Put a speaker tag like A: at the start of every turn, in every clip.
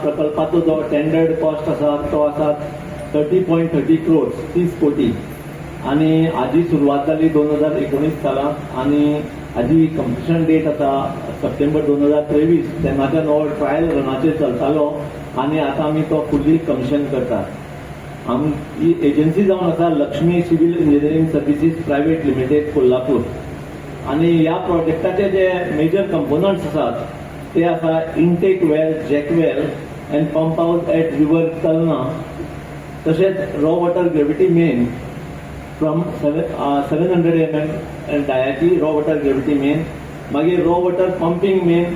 A: प्रकल्पाचो जो tendered cost आसा तो आसा 30.30 crores, 30 कोटी. आनी हाजी सुरवात जाली 2019 सालांत आनी हाजी कंप्लिशन डेट आसा सप्टेंबर 2023. तेन्नाच्यान हो ट्रायल रनाचेर चलतालो आनी आतां आमी तो फुल्ली कमिशन करतात. ही एजन्सी जावन आसा Lakshmi civil engineering services private limited, Kolhapur. आनी ह्या प्रोजेक्टाचे जे मेजर कंपोनंट्स आसात ते आसा intake well, jack well and pump house at river Kalna, तशेंच raw water gravity main from 700 mm डायाची raw water gravity main, मागीर raw water pumping main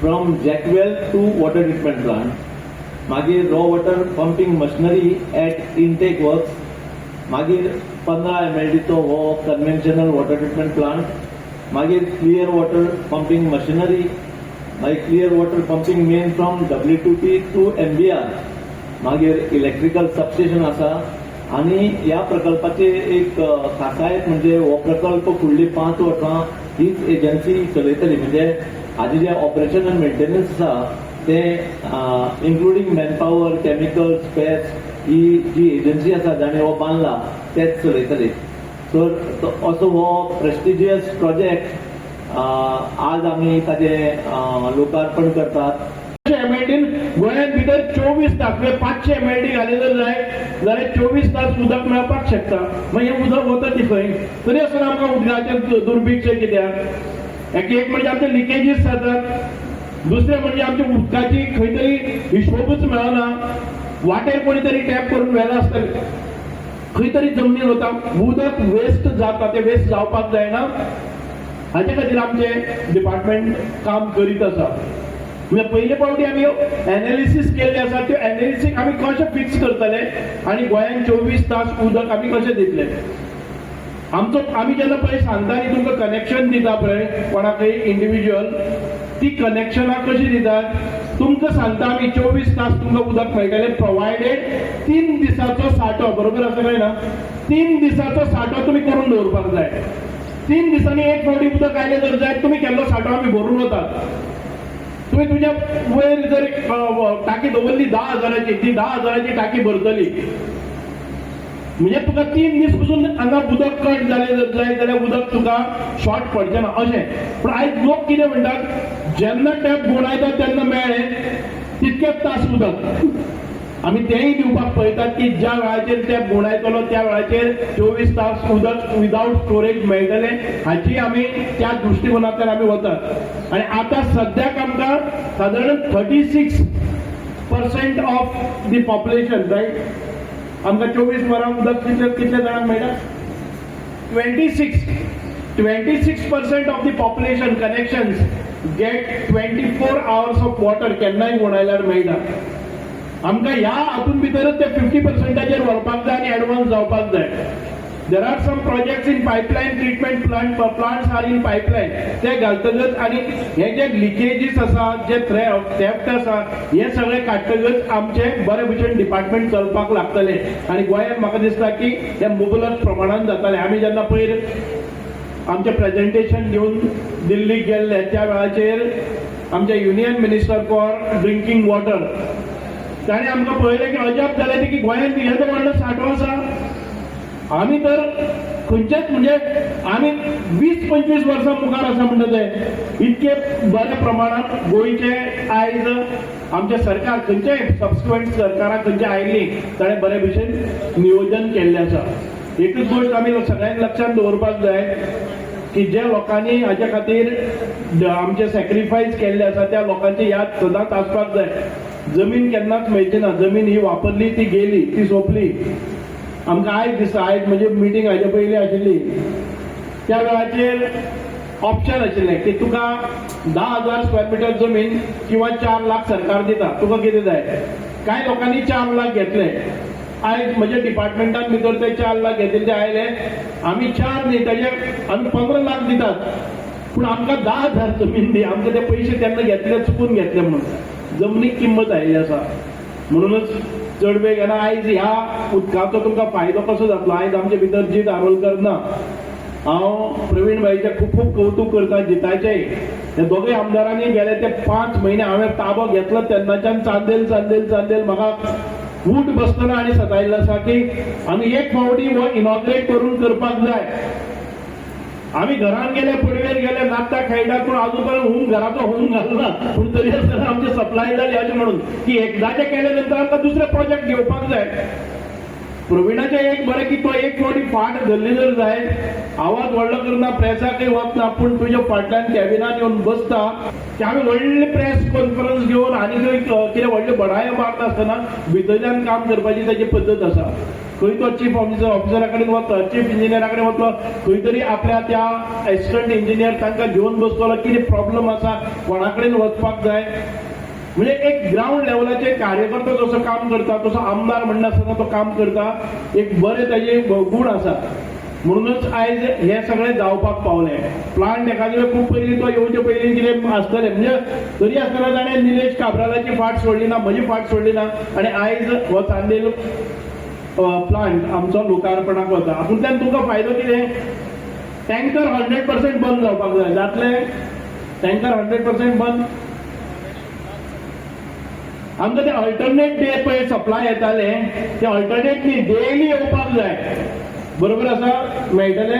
A: from jackwell to water treatment plant, मागीर raw water pumping machinery at intake works, मागीर 15 एमएलडीचो हो conventional water treatment plant, मागीर clear water pumping machinery, मागीर clear water pumping main from WTP to MBR, मागीर electrical substation आसा. आनी ह्या प्रकल्पाचे एक खासायत म्हणजे हो प्रकल्प फुडली 5 वर्सां हीच एजन्सी चलयतली. म्हणजे हाजें जें ऑपरेशन आनी मेंटेनन्स आसा तें, इन्क्लुडींग मॅनपावर, केमिकल, स्पेर्स, ही जी एजन्सी आसा जाणें हो बांदला तेच चलयतले. सो असो हो प्रेस्टिजियस प्रोजेक्ट आज आमी ताजें लोकार्पण करतात.
B: एमएलडीन गोंयांत भितर 24 तास, म्हणजे 500 एमएलडी घाले जर जाय जाल्यार 24 तास उदक मेळपाक शकता. मागीर हें उदक वता ती खंय? तरी आसतना आमकां उदकाचें दुर्भिक्ष कित्याक? एक एक म्हणजे आमचे लिकेजीस जातात, दुसरें म्हणजे आमच्या उदकाची खंय तरी हिशोबच मेळना. वाटेर कोणी तरी टॅप करून व्हेला आसतलें, खंय तरी जमनीर वता, उदक वेस्ट जाता. ते वेस्ट जावपाक जायना, हाचे खातीर आमचें डिपार्टमेंट काम करीत आसा. म्हणजे पयले फावटी आमी एनालिसीस केल्ले आसा, त्यो एनालिसीस आमी कशें फिक्स करतले आनी गोंयांत 24 तास उदक आमी कशें दितले. आमचो आमी जेन्ना पळय सांगता न्ही, तुमकां कनेक्शन दिता पळय कोणाकय इंडिविज्युअल, ती कनेक्शनां कशी दितात? तुमकां सांगता आमी 24 तास तुमकां उदक मेळटलें, प्रोवायडेड 3 दिसाचो साठो, बरोबर आसा काय ना? 3 दिसाचो साठो तुमी करून दवरपाक जाय. 3 दिसांनी एक फावटी उदक आयलें जर जायत, तुमी केल्लो साठो आमी भरून वतात. तुमी तुज्या वयर जर टाकी दवरली 10 हजाराची, ती 10 हजाराची टाकी भरतली. म्हणजे तुका 3 दीस पसून हांगा उदक कट जालें जर जाय जाल्यार उदक तुका शॉर्ट पडचें ना अशें. पूण आयज लोक कितें म्हणटात, जेन्ना टॅप गुणायता तेन्ना मेळ्ळें तितकेच तास उदक. आमी तेंय दिवपाक पळयतात की ज्या वेळाचेर टॅप गुणायतलो त्या वेळाचेर 24 तास उदक विदावट स्टोरेज मेळटलें, हाची आमी त्या दृश्टिकोनांतल्यान आमी वतात. आनी आतां सद्याक आमकां सादारण 36% of the population, right, आमकां 24 वरां उदक कितले कितले जाणांक मेळटा? 26, 26% of the population connections get 24 hours of water. केन्नाय गुणायल्यार मेळटा आमकां. ह्या हातून भितरच ते 50 पर्संटाचेर व्हरपाक जाय आनी एडवान्स जावपाक जाय. There are some projects in pipeline, treatment plants are in pipeline. ते घालतकच आनी हे जे लिकेजीस आसा, जे थेफ्ट आसा, हे सगळे काडटकच आमचे बरे भशेन डिपार्टमेंट चलपाक लागतले आनी गोंयांत म्हाका दिसता की हे मुबलक प्रमाणान जाताले. आमी जेन्ना पयर आमचें प्रेजेंटेशन घेवन दिल्लीक गेल्ले, त्या वेळाचेर आमचे Union Minister for Drinking Water ताणें आमकां पळयलें की अजाप जालें की गोंयांत येदो व्हडलो सांठो आसा. आमी तर खंयचेच, म्हणजे आमी 20-25 वर्सां मुखार आसा म्हणटा ते. इतके बऱ्या प्रमाणात गोंयचे आयज आमचें सरकार, खंयचेय सबसिक्वंट सरकारां खंयचे आयिल्लीं, ताणें बरे भशेन नियोजन केल्लें आसा. एकूच गोश्ट आमी सगळ्यांक लक्षांत दवरपाक जाय की जे लोकांनी हाच्या खातीर आमचे सॅक्रिफायस केल्ले आसा, त्या लोकांची याद सदांच आसपाक जाय. जमीन केन्नाच मेळची ना. जमीन ही वापरली ती गेली, ती सोंपली. आमकां आयज दिसता, आयज म्हणजे मिटींग हाजे पयलीं आशिल्ली त्या वेळाचेर ऑप्शन आशिल्लें की तुका 10,000 स्क्वेअर मिटर जमीन किंवा 4 लाख सरकार दिता, तुका कितें जाय? कांय लोकांनी 4 लाख घेतले. आयज म्हज्या डिपार्टमेंटान भितर ते 4 लाख घेतिल्ले ते आयले, आमी चार न्ही, ताजे आमी 15 लाख दितात, पूण आमकां 10,000 जमीन दी. आमकां ते पयशे तेन्ना घेतले, चुकून घेतले म्हणून. जमनीक किंमत आयिल्ली आसा, म्हणूनच चड वेळ घेना. आयज ह्या उदकाचो तुमकां फायदो कसो जातलो? आयज आमचे भितर जीत आरोलकर ना. हांव प्रवीण भाईचें खूब खूब कौतूक करता, जिताचें. हे दोगूय आमदारांनी गेले ते 5 म्हयने हांवें ताबो घेतलो तेन्नाच्यान चांदेल, चांदेल, चांदेल म्हाका ऊठ बसतना आनी सतायल्लो आसा की आमी एक फावटी हो इनॉग्रेट करून करपाक जाय. आमी घरान गेले, पडवेर गेले, नाचता खेळटा, पूण अजून पर्यंत होम घराचो होम घालना. पूण तरी आसतना आमची सप्लाय जाली अशें म्हणून की एकदाचें केल्या नंतर आमकां दुसरे प्रोजेक्ट घेवपाक जाय. प्रवीणाचें एक बरें की तो एक फावटी फाट धरली जर जाय, आवाज व्हडलो करना, प्रेसाकय वचना, पूण तुज्या फाटल्यान कॅबिनान येवन बसता की आमी व्हडली प्रेस कॉन्फरन्स घेवन आनी कितें व्हडले बडायो मारता आसतना भितरल्यान काम करपाची ताची पद्दत आसा. खंय तो चीफ ऑफिसरा कडेन वता, चीफ इंजिनियरा कडेन वतलो, खंय तरी आपल्या त्या एसिस्टंट इंजिनियर तांकां घेवन बसतलो, कितें प्रॉब्लम आसा, कोणा कडेन वचपाक जाय. म्हणजे एक ग्रावंड लेवलाचेर कार्यकर्तो जसो काम करता तसो आमदार म्हणनासतना तो काम करता. एक बरे ताजे गूण आसा, म्हणूनच आयज हे सगळें जावपाक पावलें. प्लांट एखादे वेळ खूब पयलीं तो येवचे पयलीं कितें आसतलें, म्हणजे तरी आसतना ताणें निलेश काब्रालाची फाट सोडली ना, म्हजी फाट सोडली ना आनी आयज हो चांदेल प्लांट आमचो लोकार्पणाक वता. हातूंतल्यान तुमकां फायदो कितें? टँकर 100% बंद जावपाक जाय. जातलें टँकर 100% बंद? आमकां ते अल्टरनेट डे पळय सप्लाय येताले, ते अल्टरनेट न्ही, डेली येवपाक जाय. बरोबर आसा? मेळटले?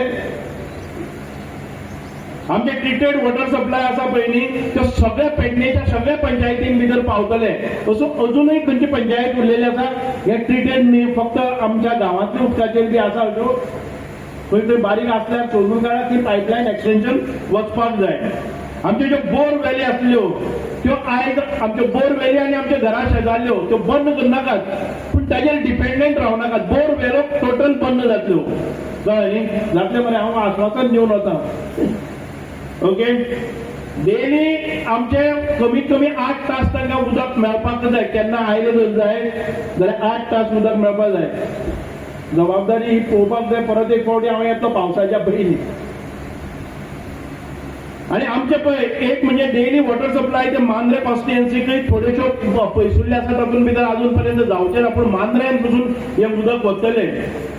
B: आमचे ट्रिटेड वॉटर सप्लाय आसा पळय न्ही, त्यो सगळ्या पेडणेच्या सगळ्या पंचायतीन भितर पावतले. असो अजुनूय खंयची पंचायत उरलेली आसा हे ट्रिटेड न्ही, फक्त आमच्या गांवांतल्या उदकाचेर बी आसा अश्यो खंय थंय बारीक आसल्यार सोदून काडा. ती पायपलायन एक्सटेन्शन वचपाक जाय. आमच्यो ज्यो बोर वेली आसल्यो त्यो आयज आमच्यो बोर वेली आनी आमच्या घरा शेजारल्यो त्यो बंद करनाकात, पूण ताजेर डिपेंडंट रावनाकात. बोर वेलो टोटल बंद जातल्यो, कळ्ळें न्ही? जातलें मरे? हांव आश्वासन दिवन वता. ओके, डेली आमचे कमीत कमी 8 तास तांकां उदक मेळपाक जाय. केन्ना आयले जर जाय जाल्यार 8 तास उदक मेळपाक जाय. जबाबदारी ही पळोवपाक जाय. परत एक फावटी हांव येतलो पावसाच्या पयलीं. आनी आमचे पळय एक म्हणजे डेली वॉटर सप्लाय ते मांद्रे कॉन्स्टिट्युएन्सीकय थोड्योश्यो पयसुल्ले आसा, तातूंत भितर अजून पर्यंत जावचें ना, पूण मांद्र्यान पसून हें उदक वतलें.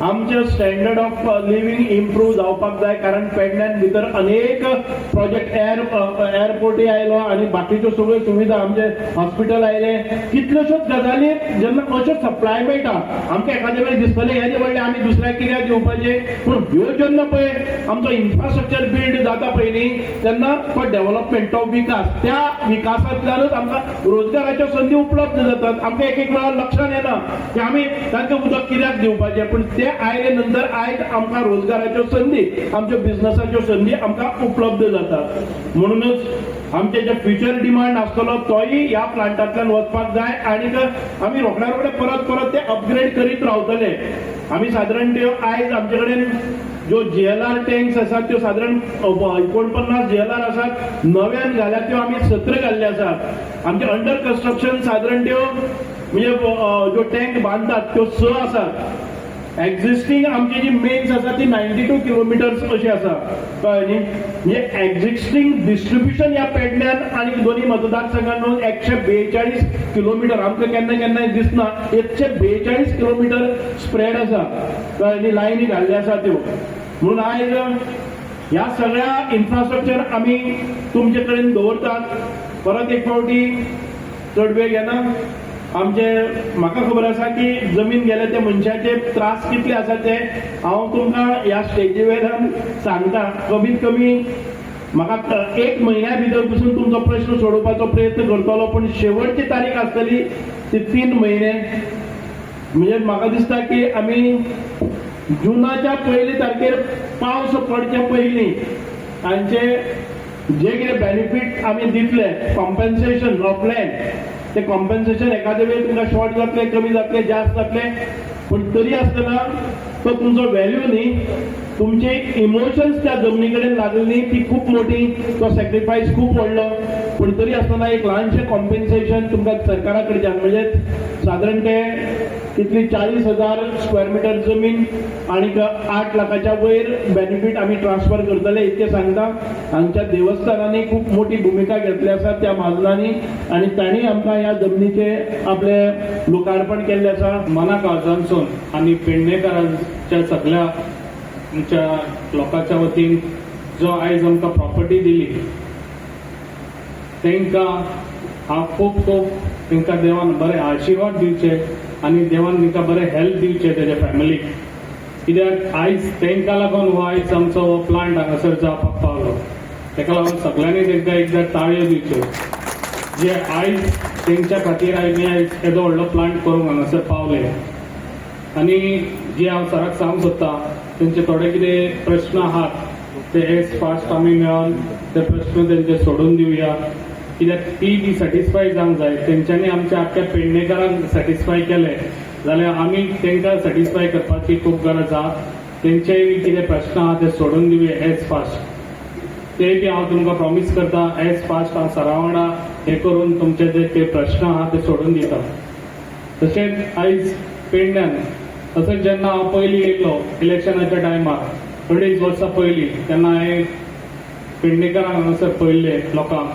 B: आमचें स्टँडर्ड ऑफ लिव्हींग इम्प्रूव जावपाक जाय, कारण पेडण्यान भितर अनेक प्रोजेक्ट, एअरपोर्टय आयलो आनी बाकीच्यो सगळ्यो सुविधा, आमचे हॉस्पिटल आयले, कितल्योश्योच गजाली. जेन्ना अश्यो सप्लाय मेळटा आमकां, एखादे वेळी दिसतलें हेजे व्हडलें आमी दुसऱ्याक कित्याक दिवपाचें? पूण ह्यो जेन्ना पळय आमचो इन्फ्रास्ट्रक्चर बिल्ड जाता पळय न्ही, तेन्ना तो डेव्हलपमेंट, तो विकास, त्या विकासांतल्यानच आमकां रोजगाराच्यो संदी उपलब्ध जातात. आमकां एक एक वेळार लक्षात येना की आमी तांकां उदक कित्याक दिवपाचें, पूण ते आयले नंतर आयज आमकां रोजगाराच्यो संदी, आमच्यो बिझनसाच्यो संदी आमकां उपलब्ध जातात. म्हणूनच आमचे जे फ्युचर डिमांड आसतलो तोय ह्या प्लांटांतल्यान वचपाक जाय आनी आमी रोखड्या रोखडे परत परत ते अपग्रेड करीत रावतले. आमी सादारण त्यो आयज आमचे कडेन ज्यो जीएलआर टँक्स आसात त्यो सादारण 49 जीएलआर आसात. नव्यान घाल्यात त्यो आमी 17 घाल्ले आसात. आमचे अंडर कन्स्ट्रक्शन सादारण त्यो म्हणजे ज्यो टँक बांदतात त्यो स आसात. एक्झिस्टींग आमची जी मेन्स आसा ती 92 किलोमिटर्स अशी आसा, कळ्ळें न्ही? म्हणजे एक्झिस्टींग डिस्ट्रिब्युशन ह्या पेडण्यान आनी दोन्ही मतदारसंघात मेळून 142 किलोमिटर. आमकां केन्ना केन्नाय दिसना, 142 किलोमिटर स्प्रेड आसा, कळ्ळें न्ही? लायनी घाल्ल्यो आसा त्यो. म्हणून आयज ह्या सगळ्या इन्फ्रास्ट्रक्चर आमी तुमचे कडेन दवरतात. परत एक फावटी चड वेळ घेना. आमचे म्हाका खबर आसा की जमीन गेले त्या मनशाचे त्रास कितले आसा ते हांव तुमकां ह्या स्टेजी वयल्यान सांगता. कमीत कमी म्हाका एक म्हयन्या भितर पसून तुमचो प्रश्न सोडोवपाचो प्रयत्न करतलो, पूण शेवटची तारीख आसतली ती 3 म्हयने. म्हणजे म्हाका दिसता की आमी जुनाच्या पयली तारखेर, पावस पडच्या पयलीं तांचे जे कितें बेनिफीट आमी दितले, कॉम्पन्सेशन ऑफ लँड, ते कॉम्पन्सेशन एखादे वेळ तुमकां शॉर्ट जातले, कमी जातले, जास्त जातले, पूण तरी आसतना तो तुमचो व्हॅल्यू न्ही. तुमचे इमोशन्स त्या जमनी कडेन लागली ती खूब मोठी, तो सॅक्रिफायस खूब व्हडलो, पूण तरी आसतना एक ल्हानशें कॉम्पन्सेशन तुमकां सरकारा कडच्यान, म्हणजे सादारण ते कितली 40,000 स्क्वेअर मिटर जमीन आनीक 8 लाखाच्या वयर बेनिफीट आमी ट्रान्सफर करतले इतकें सांगता. हांगच्या देवस्थानांनी खूब मोठी भुमिका घेतली आसा त्या म्हाजनांनी आनी तांणी आमकां ह्या जमनीचे आपले लोकार्पण केल्लें आसा.
C: मना काळजांसून आनी पेडणेकरांच्या सगळ्या आमच्या लोकांच्या वतीन जो आयज आमकां प्रॉपर्टी दिली. तांकां हांव खूब खूब तांकां देवान बरे आशिर्वाद दिवचे आनी देवान तांकां बरें हेल्थ दिवचें तेज्या फॅमिलीक, कित्याक आयज तांकां लागून हो आयज आमचो हो प्लांट हांगासर जावपाक पावलो. ताका लागून सगळ्यांनी तांकां एकदां ताळयो दिवच्यो, जे आयज तेंच्या खातीर आमी आयज येदो व्हडलो प्लांट करूंक हांगासर पावले. आनी जे हांव सराक सांगूंक सोदता, तेंचे थोडे कितें प्रश्न आहात ते एज फास्ट आमी मेळोन ते प्रश्न तेंचे सोडून दिवया, कित्याक ती बी सॅटिस्फाय जावंक जाय. तेंच्यांनी आमच्या आख्ख्या पेडणेकारांक सॅटिस्फाय केले जाल्यार आमी तांकां सॅटिस्फाय करपाची खूब गरज आहा. तेंचेय बी कितें प्रश्न आहा ते सोडून दिवया एज फास्ट. ते बी हांव तुमकां प्रॉमीस करता, एज फास्ट हांव सरा वांगडा हे करून तुमचे जे ते प्रश्न आहा ते सोडून दिता. तशेंच आयज पेडण्यान तशेंच जेन्ना हांव पयलीं येयल्लो इलेक्शनाच्या टायमार 2.5 वर्सां पयलीं, तेन्ना हांवें पेडणेकारांक हांगासर पळयल्ले, लोकांक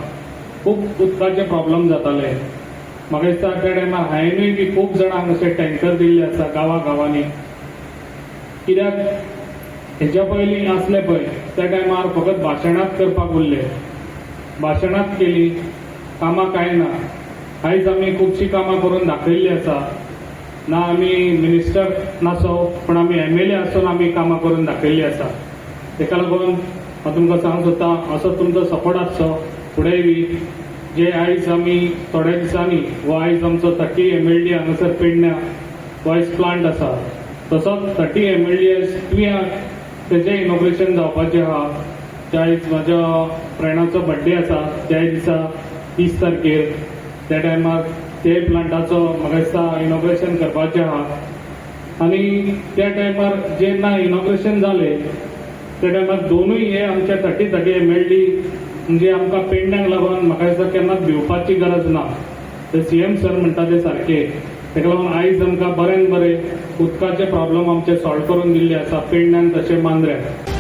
C: खूब उदकाचे प्रॉब्लम जाताले. म्हाका दिसता त्या टायमार हांवेनूय बी खूब जाणांक अशे टँकर दिल्ले आसा गांवा गांवांनी, कित्याक हेच्या पयलीं आसले पळय त्या टायमार फकत भाशणांत करपाक उरले, भाशणांत केली, कामां कांय ना. आयज आमी खुबशीं कामां करून दाखयल्लीं आसा. ना आमी मिनिस्टर नासो, पूण आमी एमएलए आसून आमी कामां करून दाखयल्लीं आसा. ताका लागून हांव तुमकां सांगूंक सोदता, असो तुमचो सपोर्ट आसचो फुडें बी. जे आयज आमी थोड्या दिसांनी हो आयज आमचो 30 एमएलडी हांगासर पेडण्या आयज प्लांट आसा, तसोच 30 एमएलडी आयज तुया तेजें इनॉग्रेशन जावपाचें आहा. ते आयज म्हाज्या फ्रेंडाचो बड्डे आसा त्याय दिसा 30 तारखेर, त्या टायमार ते प्लांटाचो म्हाका दिसता इनॉग्रेशन करपाचें आहा. आनी त्या टायमार जेन्ना इनॉग्रेशन जालें त्या टायमार दोनूय हे आमचे 30 30 एमएलडी म्हणजे आमकां पेडण्यांक लागून म्हाका दिसता केन्नाच भिवपाची गरज ना. ते सीएम सर म्हणटा ते सारके. ताका लागून आयज आमकां बऱ्यान बरें उदकाचे प्रॉब्लम आमचे सॉल्व करून दिल्ले आसा पेडण्यान तशें मांद्र्यां.